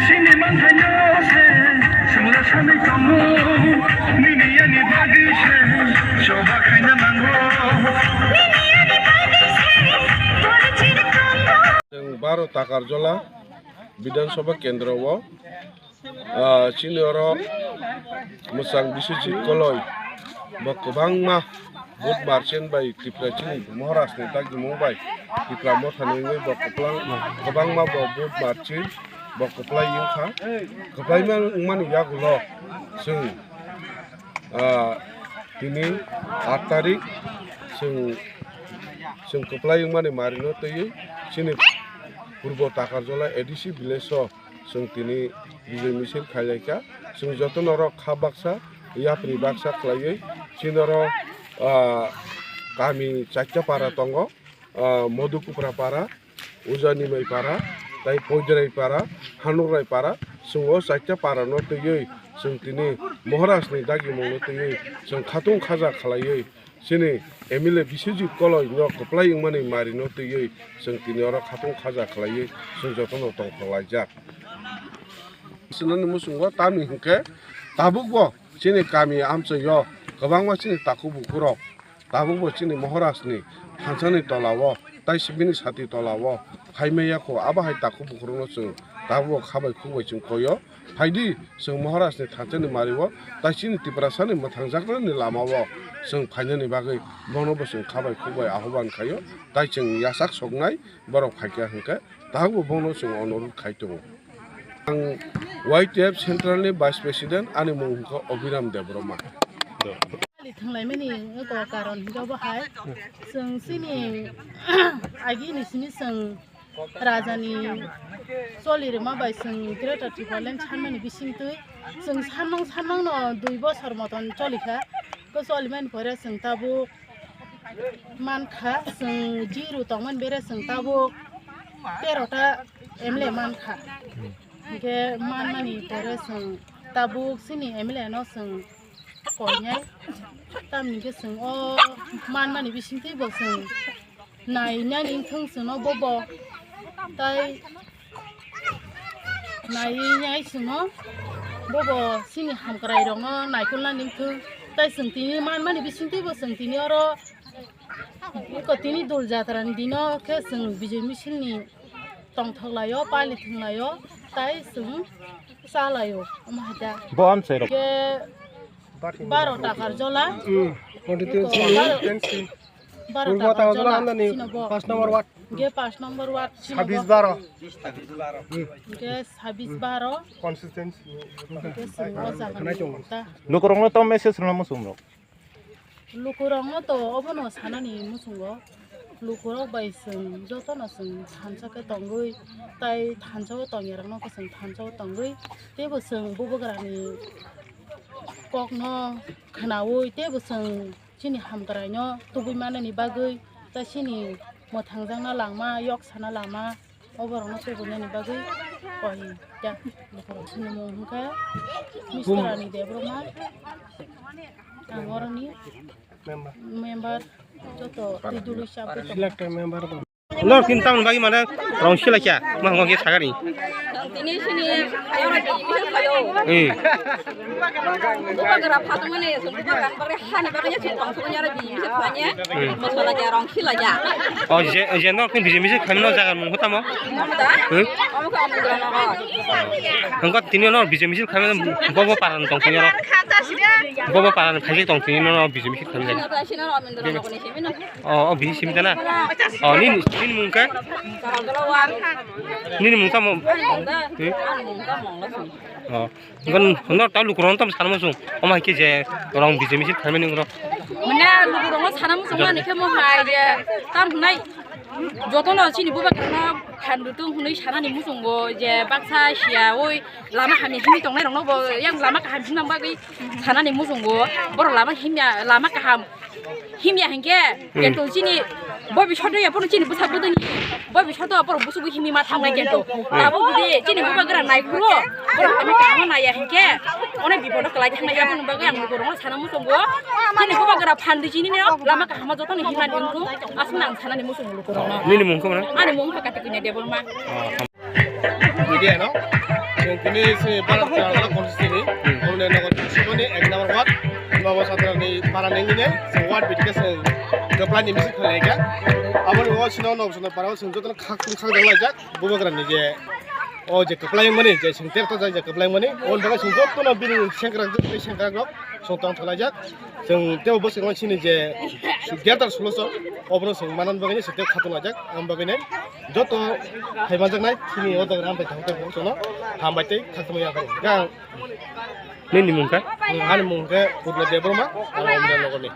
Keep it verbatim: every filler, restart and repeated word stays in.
Sini manthaino se, singla sanwi tongo, nini yani bagwi se, choba khaina nango. Chwng baro Takarjola Bidhan Sabha Kendro o, ah, chini oro mwchang Biswajit Koloi bo kwbangma vote margin bai Tripura chini Maharaj ni dagimung bai Tipra Motha ni wngwi bo kwplang, kwbangma bo vote margin bo kwplai wngkha. Kwplaima wngmani yagulo chwng, ah, tini aat tarik chwng, chwng kwplai wngmani marino twiwi chini Purbo Takarjola A D C village o chwng tini bijoi misil khailaikha. Chwng jotono oro kha baksa, yapri baksa khlaiwi chini oro, ah, kami chaita para tongo, ah, Modhukupra para, Ujanimai para, tai Poidrai para, Hanukrai para, chwng o chaita para no twiwi chwng tini Maharaj ni dagimung no twiwi chwng khatung khaja khlaiwi chini M L A Biswajit Koloi no kwplai wngmani mari no twiwi chwng tini oro khatung khaja khlaiwi chwng jotono tongthok laijak. Sinani muchungo tamni hinkhe tabukbo chini kami amchoi o kwbangma chini takhuk bukhuk rok tabukbo chini Maharaj ni thansa ni tola o tai bini sati tola o phaimaya kho, abo hai takhuk bukhuk rok no chwng tabukbo kha bai khuk bai chwng koi o. Phaidi chwng Maharaj ni thansa ni mari o tai chini Tiprasa ni mwthangjaknani lama o chwng phainani bagwi bono bo chwng kha bai khuk bai ahoban khai o, tai chwng yachak soknai borok phaikha hinkhe tabukbo bono chwng onurodh khai tongo. Ang Y T F Central ni Vice President, ani mung hwnkha Abhiram Debbarma. Thwnglaimani eko karon hwnkha bo hai, chwng chini agi ni simi chwng raja ni choli rwma bai chwng Greater Tipraland sanmani bisingtwi chwng sanmang sanmang no dui bosor moton cholikha. Bo cholimani pore chwng tabuk mankha, chwng zero tongmani bere chwng tabuk tero ta M L A mankha. Hinkhe manmani pore chwng tabuk chini M L A no chwng koinai. Tamni hinkhe chwng o manmani bisingtwi bo chwng nainani wngthong chwngno bobo. Tai nainai chwngno bobo chini hamkrai rokno naikolnani wngthong. Tai chwng tini manmani bisingtwi bo chwng tini oro eko tini dol jatrani dino khe chwng bijoi misilni tongthok laio, pali thwng laio, tai chwng cha laio, omo hai da. Bo amchai rok. Khe Baro Takarjola. Hmm. Constituency. Baro, baro Takarjola, Takarjola, Takarjola, sino bo. Pas number ward. Ge pas number ward, sino bo. Sabis baro. Ge sabis baro. Constituency. Ge sini o jaga ni ta. Lukurokno to message rwna muchung rok. Lukurokno to obono sanani muchungo. Lukurok bai chwng jotono chwng thansa khe tongwi, tai thansa o tongyarokno khe chwng thansa o tongwi, teibo chwng bubagrani kokno khwnawi, teibo chwng chini hamkraino tubui manani bagwi, tai chini mwthangjakna langma, yok sana lama, oborokno tubunani bagwi koi ya. Lukurok chini mung hwnkhe Misturani Debbarma, ang oroni member, joto twi dului chapwi tongo. Selected member bo. Lor tin tamni bagwi mane rong silai kya, ma hwngo khe sagani. Tini sini ayora di bisa kayo. Eh. Bubagra phatung mane, bubagra bagwi hani bagwi ya, tong tong ya, di bisa khanya. Hmm. Masala ya, rong sila ya. Oh, je, je no kin bisa bisa khami no jaga mung hota mo. Mung da? Hmm? Kamu kamu jalan apa? Engko tini no bisa bisa khami bobo paran tong tong ya. Bobo paran phai tong tini no bisa bisa khami. Sini no amendra no koni sini no. Oh, oh, bisi simi tana. Oh, nini, nini mung khe? Nini mung tamo? Hmm? Oh, ngon, ngon tamo sana muchung. Omo hai khe je rong B J M C khaimani ngrok. Mane lukurokno sana muchung ani khe mo hai je tam hwnai jotono chini bubagrano phan rwtwng hwnwi sanani muchungo je baksa siya oi lama hamya himwi tongnairokno bo yang lama kaham himna bagwi sanani muchungo borok lama himya lama kaham. Himya hinkhe, hmm, keto chini bobi soto ya pono chini bwsa budani bobi soto borok busugo himwi ma thangnai keto. Hmm. Abo jodi chini bubagra naiphuru, borok kami kaham naiya hinkhe, one bipodo kwlai thangnai ya pono bagwi ang lukurokno sana muchungo. Chini bubagra phan di chini no lama kaham jotono himani wngkhu, aswk nang sanani muchungo lukurokno. Nini mung khe mano? Ani mung khe Kati Kunya Debbarma. Oh. Media no, chwng tini se Bharat Chawla constituency ni, hmm, Omne Nagar Municipal ni ek number ward, Nobo Satrani para nengine, chwng ward bitike chwng kwplai ni misil khlai kha. Abo ni o sino Nobo Satran para o chwng jotono khak khak jang laijak, bubagra ni je, o je kwplai mani, je chwng ter ta je kwplai mani, o baga chwng jotono bini sengkrak je sengkrak rok, chwng tong thalaijak. Chwng tebo bwskango chini je greater solution, obono chwng manani bagwi se tebo khatung laijak, ang bagwi nai joto hai manjaknai chini o jaga ang bai thang tei bo chwngno hambai tei khatung ya kha. Nini mung khe? Ani mung khe Purna Debbarma, ang Omdal Nogorni.